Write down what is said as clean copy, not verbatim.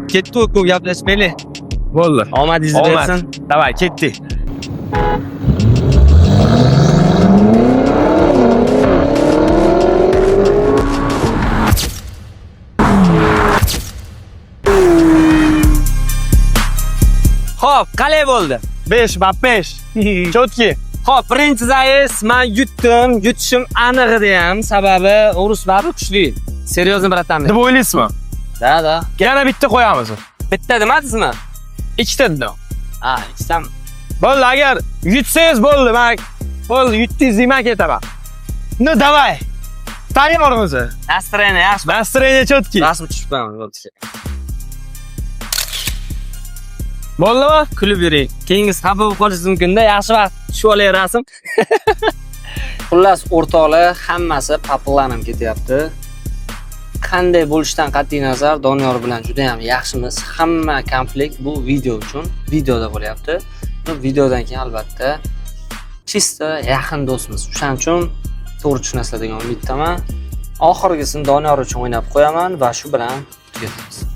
Ketdi, ko'p gaplashmaylik. Bo'ldi. Omadingizni Omad. bersin. Давай, ketdik. Xo'p, qalay bo'ldi? 5 ba 5. Чётки. Xo'p, birinchi заезд men yutdim. Yutishim aniq edi ham, sababi o'rus baribir kuchli. Серьезно, братан. Deb o'ylaysizmi? Да, да. Yana bitta qo'yamiz. Bitta demadingizmi? Ikkita dedim. Ha, ikkitam. Bo'ldi, agar yutsangiz bo'ldi, men bo'ldi, yutdingiz deyman, ketaman. Ну, давай. Tayyormiz. Настроение yaxshi. Настроение чёткий. Rasm tushib qo'yamiz, bo'ldi. Bo'ldimi? Kulib yuring. Keyingisi xafa bo'lib qolishingiz mumkin-da. Yaxshi vaqt tushib olay rasm. Xullas, o'rtoqlar, hammasi по планам ketyapti. Qanday bo'lishidan qat'iy nazar Doniyor bilan juda ham yaxshimiz. Hamma konflikt bu video uchun, videoda bo'lyapti. Bu videodan keyin albatta чисто yaqin do'stmiz. O'shaning uchun to'g'ri tushunasizlar degan umiddaman. Oxirgisini Doniyor uchun o'ynab qo'yaman va shu bilan tugatamiz.